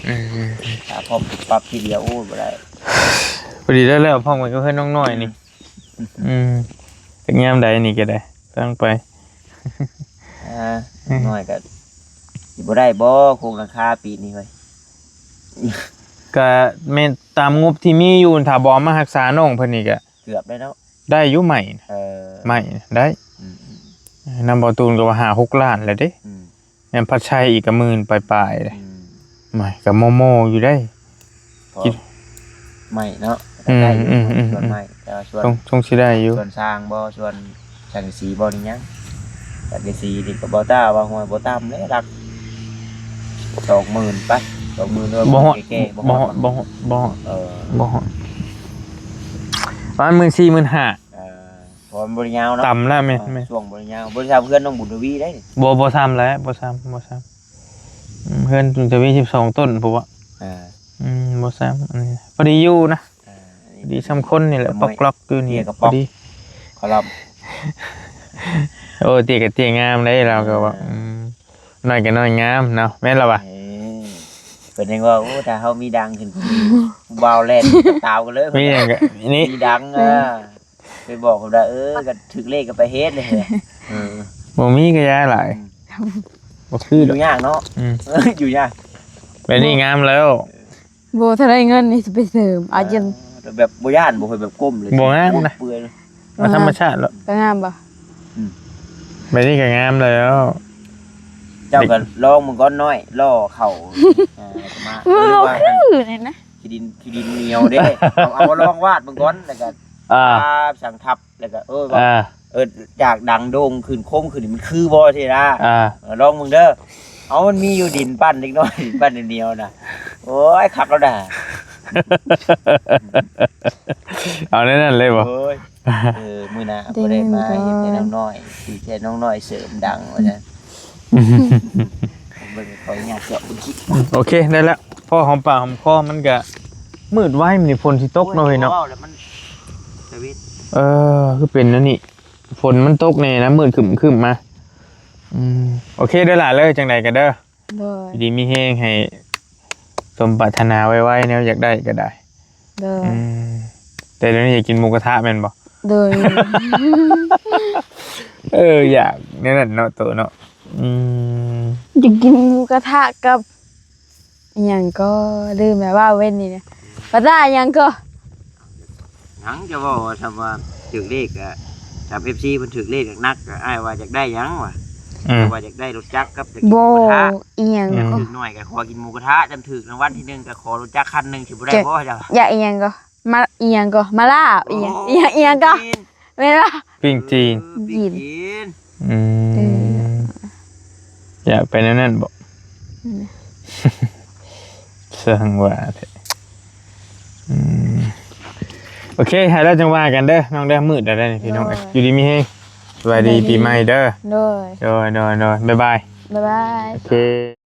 ອືມ ຖ້າພ້ອມປັບທີດຽວ ໂອ້ຍ ບໍ່ໄດ້ ພໍດີແລ້ວໆ ພ້ອມກັນກັບເຮືອນນ້ອງນ້ອຍນີ້ ອືມ ອືມ ຈັກຍາມໃດນີ້ກໍໄດ້ ຕັ້ງໄປ ອ່າ ອືມ ນ້ອຍກໍຊິບໍ່ໄດ້ບໍ່ ໂຄງຫຼັງຄາປີນີ້ເວີຍ ກໍແມ່ນຕາມງົບທີ່ມີຢູ່ ຖ້າບໍ່ເອົາມາຮັກສານ້ອງເພິ່ນນີ້ກໍ ເກືອບໄດ້ເນາະ ໄດ້ຢູ່ໄມ້ ເອີ ໄມ້ໄດ້ ອືມໆ ນຳບໍ່ຕູນກໍວ່າຫ້າຫົກລ້ານແລ້ວເດ້ ອືມ ແມ່ນພັດໄຊອີກກໍໝື່ນປາຍໆເດ້ ອືມ ໄມ້ກໍໂມໆຢູ່ໄດ໋ ເພາະ ກິນ ໄມ້ເນາະ ອືມ ໄດ້ຢູ່ ອືມໆໆ ສ່ວນໄມ້ ແຕ່ວ່າສ່ວນ ຊົງ ຊົງຊິໄດ້ຢູ່ ສ່ວນສ້າງບໍ່ ສ່ວນ ສັງກະສີບໍ່ນີ້ຍັງ ສັງກະສີນີ້ກໍບໍ່ຕ້າວ່າຫ້ວຍ ບໍ່ຕ່ຳເດ້ ຫຼັກສອງໝື່ນໄປ ສອງໝື່ນ ຫຼືວ່າ ບໍ່ຮອດ ແກ່ໆ ບໍ່ຮອດ ບໍ່ຮອດ ບໍ່ຮອດ ບໍ່ຮອດ ເອີ ບໍ່ຮອດ ປະມານໝື່ນສີ່ ໝື່ນຫ້າ ເອີ ເພາະມັນບໍ່ໄດ້ຍາວເນາະ ຕ່ຳແລ້ວ ແມ່ນ ເອີ ແມ່ນ ຊ່ວງບໍ່ໄດ້ຍາວ ບໍ່ໄດ້ສ່ຳເຮືອນນ້ອງບຸນທະວີໄດ໋ ບໍ່ ບໍ່ສ່ຳແລ້ວ ບໍ່ສ່ຳ ບໍ່ສ່ຳ ອືມ ເຮືອນບຸນທະວີສິບສອງຕົ້ນພຸ້ນວະ ອ່າ ອືມ ບໍ່ຊ້ຳ ອັນນີ້ພໍດີຢູ່ນະ ອ່າ ພໍດີຊ່ຳຄົນນີ້ແຫຼະ ກະມວຍ ປອກລັອກຢູ່ນີ້ ເຕ້ຍກະປອກ ພໍດີ ຄະລອບ ໂອ້ ເຕ້ຍກະເຕ້ຍງາມເດ້ ລາວກະວ່າ ອ່າ ອືມ ນ້ອຍກະນ້ອຍງາມເນາະ ແມ່ນລະວະ ເອີ ເພິ່ນຍັງວ່າ ໂອ້ ຖ້າເຮົາມີດັງຂຶ້ນ ຜູ້ບ່າວແລ່ນຕາມກັນເລີຍ ມີຫຍັງກະນີ້ ມີດັງ ເອີ ອ່າ ໄປບອກເພິ່ນວ່າ ເອີ ກໍຖືກເລກກໍໄປເຮັດເລີຍ ເອີ ບໍ່ມີກໍຢ່າຫຼາຍ ອືມ ບໍ່ຄືດອກ ຢູ່ຍາກເນາະ ອືມ ເອີ ຢູ່ຍາກ ແບບນີ້ງາມແລ້ວ ບໍ່ ຖ້າໄດ້ເງິນນີ້ຊິໄປເສີມ ເອີ ເອົາຈົນ ແບບບໍ່ຢ້ານບໍ່ ແບບກົ້ມເລີຍ ບໍ່ງາມນະ ເປື່ອຍເລີຍ ເອົາທຳມະຊາດໂລດ ກໍງາມບໍ່ ອືມ ແບບນີ້ກໍງາມແລ້ວ ເຈົ້າກໍລອງເບິ່ງກ່ອນນ້ອຍ ລໍເຂົ້າ ເອີ ກໍມາ ມັນບໍ່ຄືນີ້ນະ ຂີ້ດິນ ຂີ້ດິນໜຽວເດ້ ເອົາ ເອົາມາລອງວາດເບິ່ງກ່ອນ ແລ້ວກໍ ອ່າ ປາບ ສັງທັບ ແລ້ວກໍ ເອີ ວ່າ ອ່າ ເອີ ຈາກດັງໂດ່ງຂຶ້ນ ຄົມຂຶ້ນນີ້ ມັນຄືບໍ່ຊີ້ນະ ອ່າ ເອີ ລອງເບິ່ງເດີ ເອົາ ມັນມີຢູ່ດິນປັ້ນເລັກນ້ອຍ ດິນປັ້ນໜຽວໆນະ ໂອ້ຍ ຄັກແລ້ວນະ ເອົາແນວນັ້ນເລີຍບໍ່? ໂອ້ຍ ເອີ ມື້ໜ້າບໍ່ໄດ້ມາເຮັດໃຫ້ນ້ອງນ້ອຍ ຊິໃຫ້ນ້ອງນ້ອຍເສີມດັງວ່າຊັ້ນ ເບິ່ງ ຂໍອະນຸຍາດເຈາະເບິ່ງ ໂອເຄ ໄດ້ແລ້ວ ພໍຫອມປາກຫອມຄໍ ມັນກະມືດໄວ ມື້ນີ້ຝົນຊິຕົກເນາະ ໂອ້ຍ ເຮີ້ຍເນາະ ເວົ້າແລ້ວມັນທະວິດ ເອີ ຄືເປັນແນວນີ້ ຝົນມັນຕົກແດ່ນະ ມືດຄຶ້ມໆມາ ອືມ ໂອເຄເດີຫຼ້າເດີ ຈັ່ງໃດກໍເດີ ໂດຍ ຢູ່ດີມີແຮງ ໃຫ້ສົມປາດຖະໜາໄວໆ ແນວຢາກໄດ້ກໍໄດ້ ໂດຍ ອືມ ແຕ່ດຽວນີ້ຢາກກິນໝູກະທະແມ່ນບໍ່? ໂດຍ ເອີ ຢາກແນວນັ້ນເນາະໂຕເນາະ. ອືມ ຢາກກິນໝູກະທະກັບ ອີ່ຫຍັງກໍລືມແລ້ວ ວ່າເວັນນີ້ນະ ພາສາອີ່ຫຍັງກໍ ຫຍັງຈະເວົ້າວ່າ ຖ້າວ່າຖືກເລກກະ ຖ້າເອັຟຊີເພິ່ນຖືກເລກໜັກໆ ກະອ້າຍວ່າຢາກໄດ້ຫຍັງວະ? ອືມ ວ່າຢາກໄດ້ລົດຈັກກັບຢາກກິນໝູກະທະ ອີ່ຫຍັງ ອືມ ຖືກໜ້ອຍກະຂໍກິນໝູກະທະ ຄັນຖືກລາງວັນທີໜຶ່ງກະຂໍລົດຈັກຄັນໜຶ່ງ ຊິບໍ່ໄດ້ບໍ່ເຈົ້າ? ຢາກອີ່ຫຍັງກໍ ມາ ອີ່ຫຍັງກໍ ມາລ່າ ອີ່ຫຍັງ ອີ່ຫຍັງ ອີ່ຫຍັງກໍ ແມ່ນບໍ່? ປີ້ງຈີນ ເອີ ປີ້ງຈີນ ອືມ ເອີ ຢາກໄປແນວນັ້ນບໍ? ອືມ ຊ່າງວ່າແທ້ ອືມ ໂອເຄ ໃຫ້ແລ້ວຈັ່ງວ່າກັນເດີນ້ອງເດີ ມືດແລ້ວເດີພີ່ນ້ອງເອີຍ ໂດຍ ຢູ່ດີມີແຮງ ສະບາຍດີ ສະບາຍດີ ປີໃໝ່ເດີ ໂດຍ ໂດຍ ໂດຍ ໂດຍ ບາຍບາຍ ບາຍບາຍ ໂອເຄ.